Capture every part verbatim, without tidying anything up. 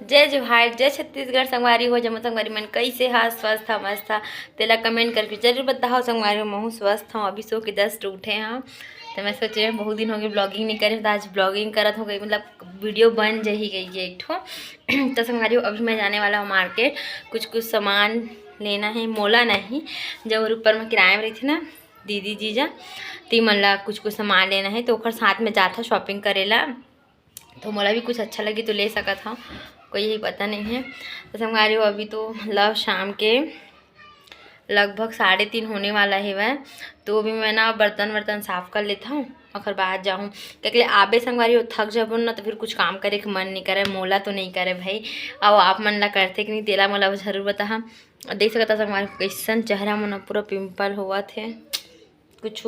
जय जोहार, जय छत्तीसगढ़। संगवारी हो, जम्मो संगवारी मन कइसे हा? स्वस्थ हा, मस्त हा? तेला comment करके जरूर बताओ। संगवारी हो, महूँ स्वस्थ हूँ, अभी सो के just उठे हूँ। तो मैं सोचे बहुत दिन हो गए vlogging नहीं करे, तो आज vlogging करत हो गई, मतलब video बन जही गई है एक ठो। तो संगवारी हो, अभी मैं जाने वाला हूँ market, कुछ कुछ सामान लेना है, मोला नहीं, जब ऊपर में किराया में रही थी ना दीदी जीजा, ती मन ला कुछ कुछ सामान लेना है, तो ओकर साथ में जाथा shopping करे ला। तो मोला भी कुछ अच्छा लगी तो ले सकत हव, कोई यही पता नहीं है। तो संगवारी हो, अभी तो मतलब शाम के लगभग साढ़े तीन होने वाला हेवय, तो अभी मैं ना बर्तन वर्तन साफ कर लेता हूँ, ओकर बाद जाहूँ। काहे के लिए आबे संगवारी हो, थक जबो ना, तो फिर कुछ काम करे के मन नहीं करे, मोला तो नहीं करे भाई। अब आप मन ला करथे कि नहीं, तेला मोला जरूर बताहा। देख सकत हा संगवारी हो, कैसन चेहरा मन पूरा pimple होवत हे। कुछ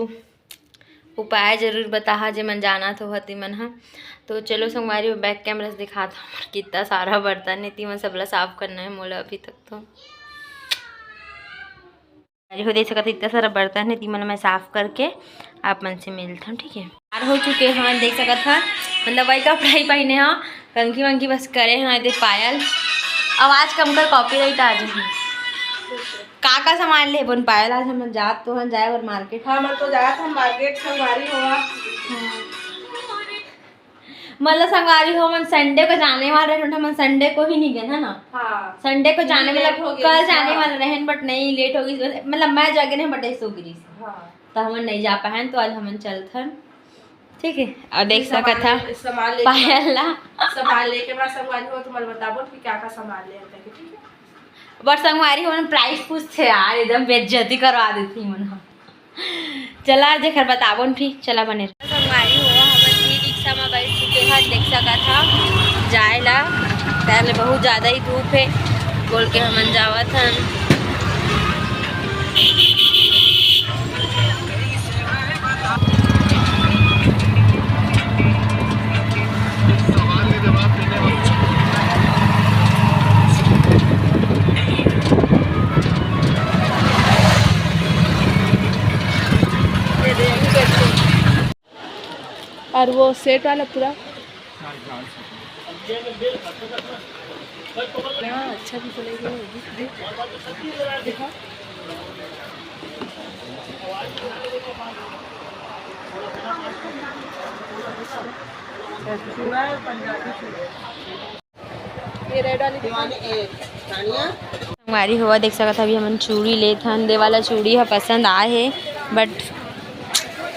उपाय जरूर बताहा, जे मन जानत हो हती मन ह। तो चलो संगवारी हो, back camera से दिखात हव, हमर कितना सारा बर्तन हे, ती मन सबला साफ करना है मोला अभी तक तो। अरे हो, देख सकत हो, इतना सारा बर्तन हे, ती मन मैं साफ करके आप मन से मिलथन, ठीक है। तैयार हो चुके हैं, देख सकत हा, मतलब वही कपड़ा ही पहने हा, कंघी वंघी बस करे हैं, दे पायल। आवाज कम कर, copyright आ जाही। का का सामान लेबोन पायल? आज हमन जात तो हन जाए बर market। हाँ, हमन तो जात हन market संगवारी हो। मतलब संगवारी हो, हमन Sunday को जाने वाले रहे, हमन Sunday को ही नहीं गए, है ना? हाँ। Sunday को जाने, late मतलब हो गया कल था। जाने वाले रहे, but नहीं, late हो गई, मतलब मैं जगे नहीं, but ऐसे हो गई। हाँ। तो हमन नहीं जा पाए, तो आज हमन चलथन। ठीक है, और देख सकत हा सामान, सामान लेके पायल ला। सामान लेके बाद संगवारी हो, तुम्हारे बताबो कि क्या का सामान ले आता है, ठीक है? But संगवारी हो, मन price पूछथे यार, एकदम बेइज्जती करवा देथे मन ह। चला, जेकर बताबो न फिर, चला बने रह। संगवारी हो, हमन ई रिक्शा में बैठ चुके हैं, देख सकत हा जाए ला, पहले बहुत ज़्यादा ही धूप है बोल के हमन जावत हन। और वो सेट वाला पूरा। हाँ, अच्छा भी तो लेके होगी। दिखा। ये रेड वाली दिखा। संगवारी हो, देख सकत हा, अभी हमन चूड़ी लेत हन। दे वाला चूड़ी ह पसंद आए हे, but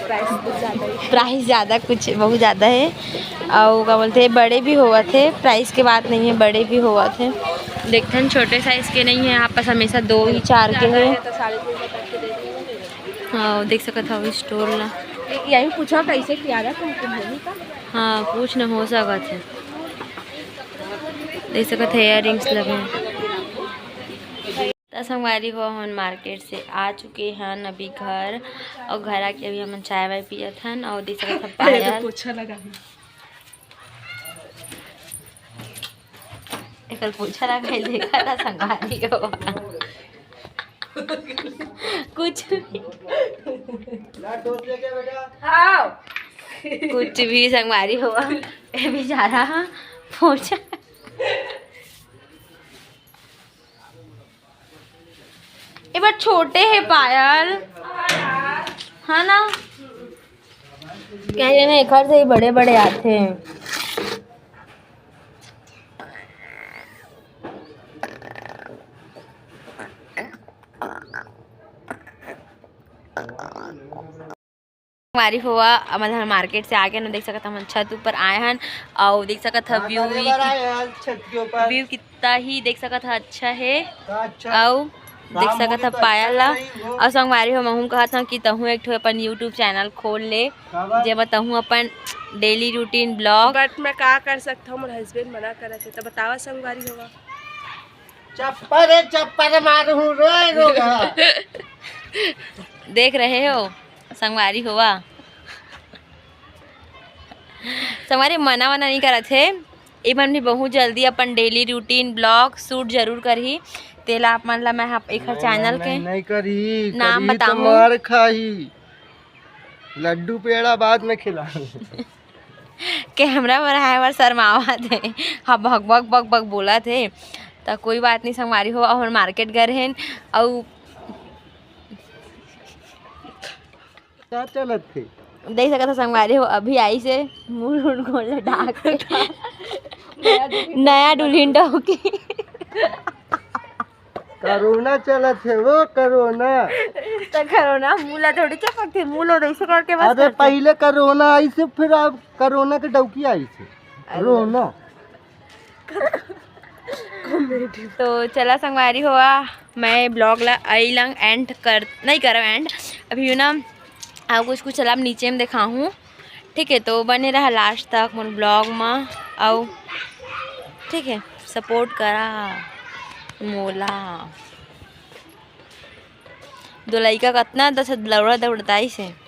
price कुछ ज़्यादा ही। Price ज़्यादा, कुछ बहुत ज़्यादा हे। अउ का बोलथे, बड़े भी होवत हे, price के बात नहीं है, बड़े भी होवत हे। देखथन, छोटे size के नहीं है, यहाँ पास हमेशा दो ही, चार के हे। हाँ, देख सकत हा stall ला। यही पूछा कैसे किया ना तुम, तुम होगी का? हाँ, पूछ न, हो सकत है। देख सकत हा, earrings लगे हैं। त संगवारी हो, हमन market से आ चुके हन अभी घर, अउ घर आके अभी हमन चाय वाय पियत हन, अउ देख सकत हा पायल। पोछा लगा है। एकर पोछा लगा है, देखा था संगवारी हो। कुछ भी। हाँ। कुछ भी संगवारी हो, ये बेचारा पोछा। ये बार छोटे है पायल, है ना? कह रहे ना, एकर से ही बड़े बड़े आते हैं। संगवारी हो, हमन ह market से आके ना, देख सकत हा, हमन छत ऊपर आए हन, अउ देख सकत हा, view ही कि-, view कितना ही देख सकत हा, अच्छा है। अउ देख सकत हा पायल ला। अउ संगवारी हो, महूँ कहत हूँ कि तहूँ एक ठो अपन YouTube channel खोल ले, जेमा तहूँ अपन daily routine vlog। But मैं का कर सकत हूँ, मोर husband मना करत हे, तो बतावा संगवारी हो। चप्पल रे, चप्पल मारू रे, रोगा। देख रहे हो संगवारी हो, संगवारी मना वना नहीं करत हे। एमन भी बहुत जल्दी अपन daily routine vlog shoot जरूर करही। तेला आप मन ला मैं ह-, एखर channel के नाम बताहूँ। मार खाही, लड्डू पेड़ा बाद में खिला। कैमरा बर आए बर शर्मावत हे, हाँ, भक भक भक भक बोलत हे। त कोई बात नहीं संगवारी हो, अब हम मार्केट गए रहेन, अउ का चलत हे? देख सकत हो संगवारी हो, अभी आइसे मुंह उड़ गोल डाक के। नया दुल्हन डौकी। कोरोना चलत हे वो, कोरोना। त कोरोना मुंह ला थोड़ी चपकथे, मुंह ला ऐसे करके बस अरे करथे। पहले कोरोना आइसे, फिर अब कोरोना के डौकी आइसे। अरे। रोना। तो चला संगवारी हो, मैं vlog ला अई लंग end कर, नहीं करव end। अभी ना, अउ कुछ कुछ चला नीचे में दिखाहूँ, ठीक है? तो बने रहा last तक मोर vlog में, अउ ठीक है, support करा मोला। दो लइका कतना दस दौड़ा दौड़ताइसे।